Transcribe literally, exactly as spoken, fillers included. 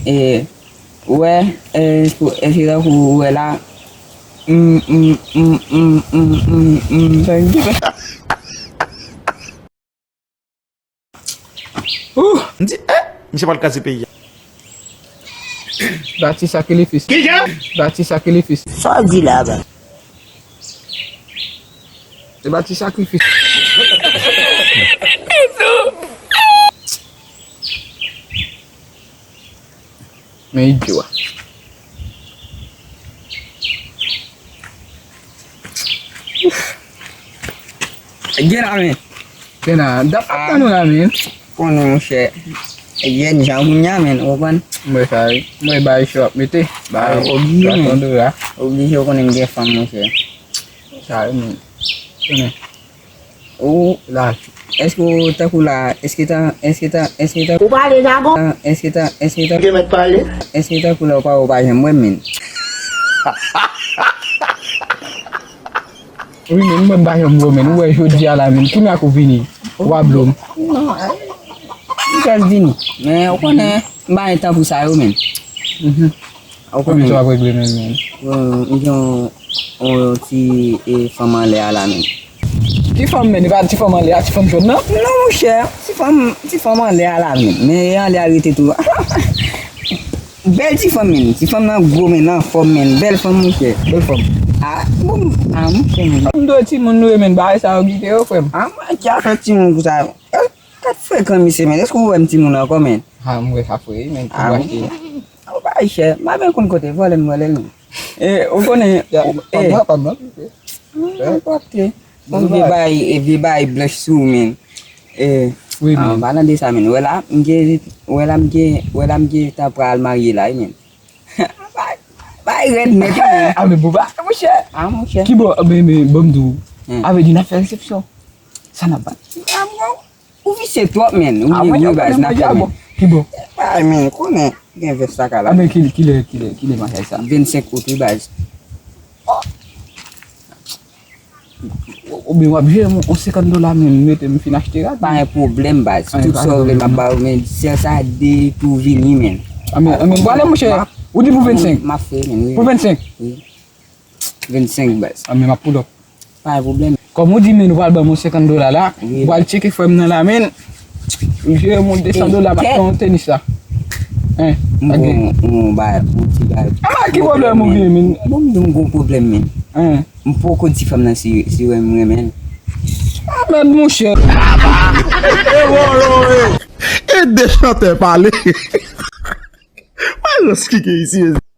E, ou wè, e, pou, e, se tankou ou wè la. Mm, mm, mm, mm, mm, mm, mm, mm, mm, mm, mm. Ouh! M di, eh, misye pral kraze peyi a. Bati sakrifis. Kijan? Bati sakrifis. Sa w di la, ba? Se bati sakrifis. Men idyo a. Gen la men. Gen la, dap ap tann ou la men. Konnen monchè. Jèn jan kounye a men, ou konprann? Mwen sa wi. Mwen bay cho ap mete. Bay oblije men. Oblije ou konnen m gen fanm monchè. Sa wi men. Konnen. Ou la. Èske w tankou la, èske tan, èske tan, èske tan, ou pale jagon? Èske tan, èske tan, ou te mèt pale? Èske tankou la ou pa, ou pa janm wè m men. Wi men, mwen m pa janm wè w men. Ou wè jodi a la men. Kounye a k ou vini. Ou a blòm. Non, m jis vini. Men ou konnen, m pa gen tan pou sa yo men. Mhm. Ou konnen. Kòman sa w ap regle menm menm? Bon, m gen yon, yon ti, e, fanm anlè a la menm. Ti fanm menm, e pa ti fanm anlè a, ti fanm jòn nan? Non, monchè, ti fanm, ti fanm anlè a la menm. Men e anlè a rete tou. Bèl ti fanm menm, ti fanm nan gwo menm, nan fòm menm, bèl fanm monchè. Bèl fanm. Ah, bon, ah, monchè menm. M dwe timoun nou ye menm, bagay sa yo kite yo frè m. Ah, mwen ki afè timoun pou sa yo. Kat frekan misye menm, èske ou wè m timoun ankò menm? Ah, m wè sa frè, menm, ah, ou achte. Ou bay chè. M pa menm konn kote vòlè m vòlè l non. E, ou konnen, e, pa m nan, pa m nan. Nenpòt ke. Bon, vye bay, e, vye bay blanch sou ou men. E, wi, men. An palan de sa men. Wè la, m gen, wè la, m gen, wè la, m gen tan pral marye la, wi men. Bay, bay rèd nèt, wi men. A, men bouba, monchè. A, monchè. Ki bò, men, men, ban m di w. A vle di n ap fè resepsyon. Sa n ap bat. A, bon. Ou visye twòp, men. Ou, ah, wi, baz, n ap fè, men. Ki bò? Ay, men, konnen gen vès la ka la. Ah, men ki, kilè, kilè, kilè maryaj sa? Vennsenk out, wi, baz. Oubyen w ap jere m yon senkant dola, men m mete m fin achte rad. Pa gen pwoblèm, baz. Tout sa w vle, m ap ba ou, men sèl sa de tou vini, men. Ah, men, ah, men, m prale, monchè. Ou di pou vennsenk? M ap fè, men, wi. Pou vennsenk? Wi. Vennsenk, baz. Ah, men m ap pull up. Pa gen pwoblèm. Kòm ou di, men, nou pral ban m yon senkant dola la, wi, m pral tcheke frè m nan la, men. M jere m yon de san dola, m ap fè yon tenis la. Hein, m gon, m gon bagay pou ti bagay. Ah, ki pwoblèm ou gen, men? Bon, m di m gon pwoblèm, men. Hein. M poko di fanm nan si, si wè m renmen l. Ah, mèd, monchè. E de chantè pale. Mwen, jis kike isi, mezanmi.